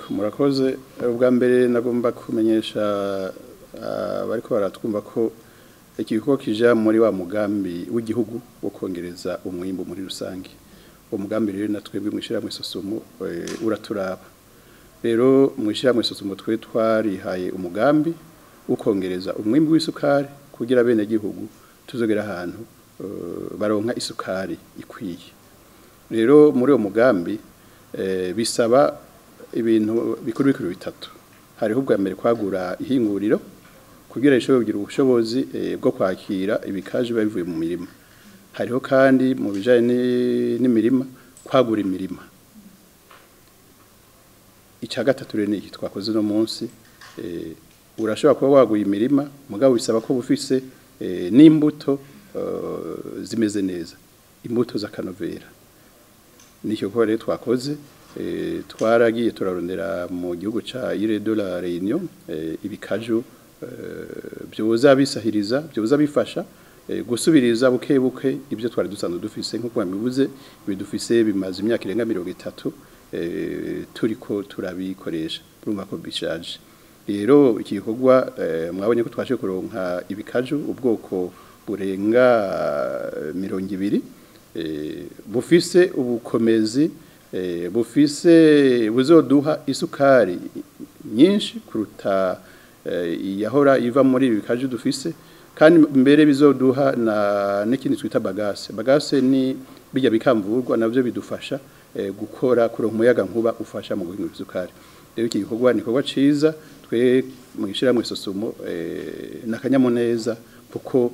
Murakoze. Ubwa mbere nagomba kumenyesha abariko baratwumva ko iki gikorwa kija muri wa mugambi w'igihugu wo kongereza umwimbu muri rusange. Uwo mugambi rero na twebwe mw'ishirahamwe Sosumo uraturaba. Rero mw'ishirahamwe Sosumo twe twarihaye umugambi wo kongereza umwimbu w'isukari kugira bene gihugu tuzogera ahantu baronka isukari ikwiye. Rero muri uwo mugambi bisaba ibintu bikuru bikuru bitatu. Hariho ubwa mbere kwagura ihinguriro kugira rishobore kugira ubushobozi bwo kwakira ibikaje biba bivuye mu mirima. Hariho kandi mu bijanye n'imirima kwagura imirima. Ica gatatu rero ni iki twakoze uno munsi, urashobora kuba waguye imirima mugabo bisaba ko bufise n'imbuto zimeze neza, imbuto z'akanovera. Nicyo gikorwa rero twakoze, twaragiye turarondera mu gihugu ca Île de la Réunion ibikaju byoza bisahiriza, byoza bifasha gusubiriza buke buke ibyo twari dusanzwe dufise. Nkuko babivuze, ibidufise bimaze imyaka irenga 30 turiko turabikoresha, urumva ko bishaje. Rero iki gikorwa mwabonye ko twaje kuronka ibikaju ubwoko burenga 20 bufise ubukomezi, bufise buzoduha isukari nyinshi kuruta yahora iva muri ibi bikaju dufise, kandi mbere bizoduha na n'ikindi twita bagase. Bagase ni bijya bikamvurwa navyo bidufasha gukora kuronka umuyaga nkuba ufasha mu guhingura isukari. Rero iki gikorwa ni gikorwa ciza twe mw'ishirahamwe Sosumo n'akanyamuneza, kuko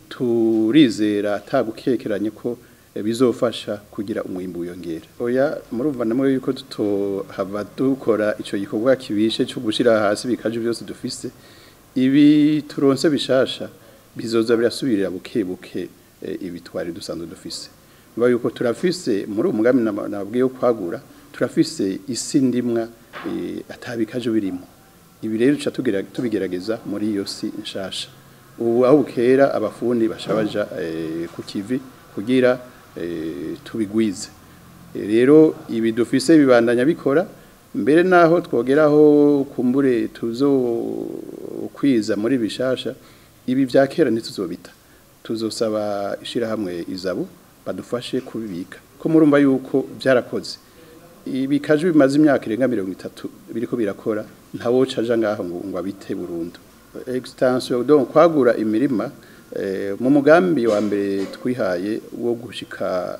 turizera atagukekeranye ko bizofasha kugira umwimbu wiyongera. Oya, murumva namwe yuko tutohava dukora ico gikorwa kibishe cyo gushira hasi bikaje byose dufise. Ibi turonse bishasha bizoza birasubirira buke buke ibi twari dusanzwe dufise. Biba yuko turafise muri uwo mugambi nabwiye wo kwagura, turafise isi ndimwa atabikaje birimo. Ibi rero duca tubigerageza muri iyo si nshasha. Ubu aho bukera abafundi bashabaja ku kivi kugira tubigwize. Rero ibi dufise bibandanya bikora, mbere naho twogeraho kumbure tuzo kwiza muri bishasha, ibi vya kera ntituzobita. Tuzosaba ishirahamwe Izabu badufashe kubibika, ko murumva yuko vyarakoze. Ibikaju bimaze imyaka irenga 30 biriko birakora, ntawoca aja ngaho ngo abite burundu. Extension, donc kwagura imirima, mu mugambi wa mbere twihaye wo gushika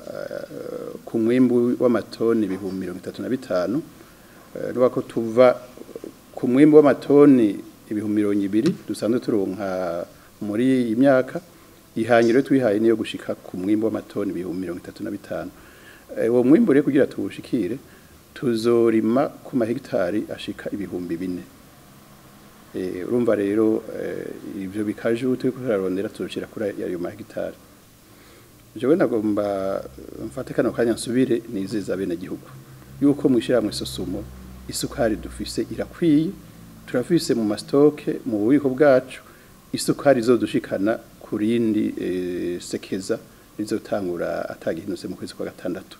ku mwimbu w'amatoni 35,000, nuba ko tuva ku mwimbu w'amatoni 20,000 dusanzwe turonka muri iyi myaka. Ihangiro twihaye niyo gushika ku mwimbu w'amatoni 35,000. Uwo mwimbu rero kugira tuwushikire tuzorima ku mahegitari ashika 4,000. Urumva rero ivyo bikaju turiko turarondera tuzoshira kuri ayo mahegitari. Jewe nagomba mfate kano kanya nsubire nizeza bene gihugu yuko mw'ishirahamwe Sosumo isukari dufise irakwiye, turafise mu mastoke mu bubiko bwacu isukari izodushikana kurindi sekeza rizotangura atagihinutse mu kwezi kwa gatandatu.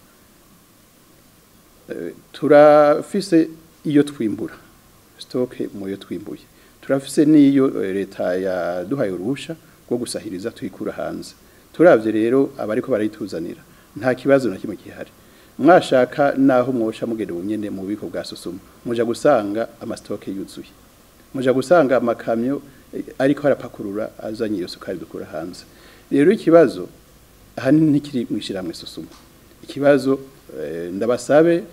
Turafise iyo twimbura stoke mu yo twimbuye, turafise n'iyo leta yaduhaye uruhusha rwo gusahiriza tuyikura hanze. Turavye rero abariko barayituzanira nta kibazo na kimwe gihari. Mwashaka naho mwosha mugende bunyene mu bubiko bwa Sosumo, muja gusanga amastoke yuzuye, muja gusanga amakamyo ariko arapakurura azanye iyo sukari dukura hanze. Rero ikibazo ahanini ntikiri mw'ishirahamwe Sosumo. Ikibazo ndabasabe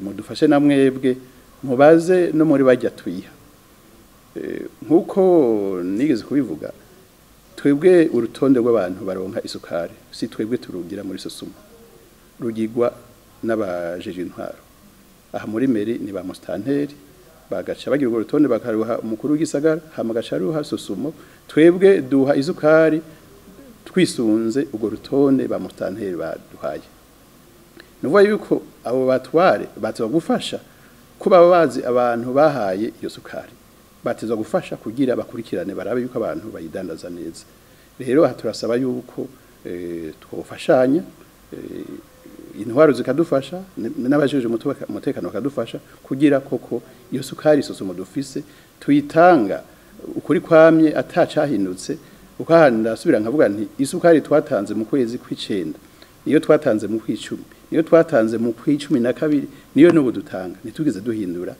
mudufashe namwebwe mubaze no muri bajya tuyiha. Nkuko nigeze kubivuga, twebwe urutonde rw'abantu baronka isukari si twebwe turugira muri Sosumo, rugirwa n'abajeje intwaro. Aha muri meri ni ba mustanteri bagaca bagira urwo rutonde bakaruha umukuru w'igisagara, hama agaca aruha Sosumo. Twebwe duha isukari twisunze urwo rutonde ba mustanteri baduhaye. Nuvuga yuko abo batware batezwa gufasha ko baba bazi abantu bahaye iyo sukari, batezwa gufasha kugira bakurikirane barabe yuko abantu bayidandaza neza. Rero aha turasaba yuko twofashanya, Intwaro zikadufasha n'abajejwe umutekano bakadufasha kugira koko iyo sukari Sosumo dufise tuyitanga ukuri kwamye atacahindutse. Ukahanda asubira nkavuga nti isukari twatanze mu kwezi kw'icenda niyo twatanze mu kw'icumi, niyo twatanze mu kw'icumi na kabiri, niyo n'ubu dutanga, ntitugeze duhindura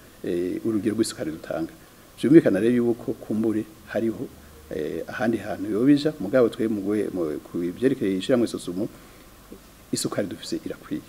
urugero rw'isukari dutanga. Byumvikana rero yuko kumbure hariho ahandi hantu yobija, mugabo twe ku byerekeye ishyirahamwe Sosumo isukari dufise irakwiye.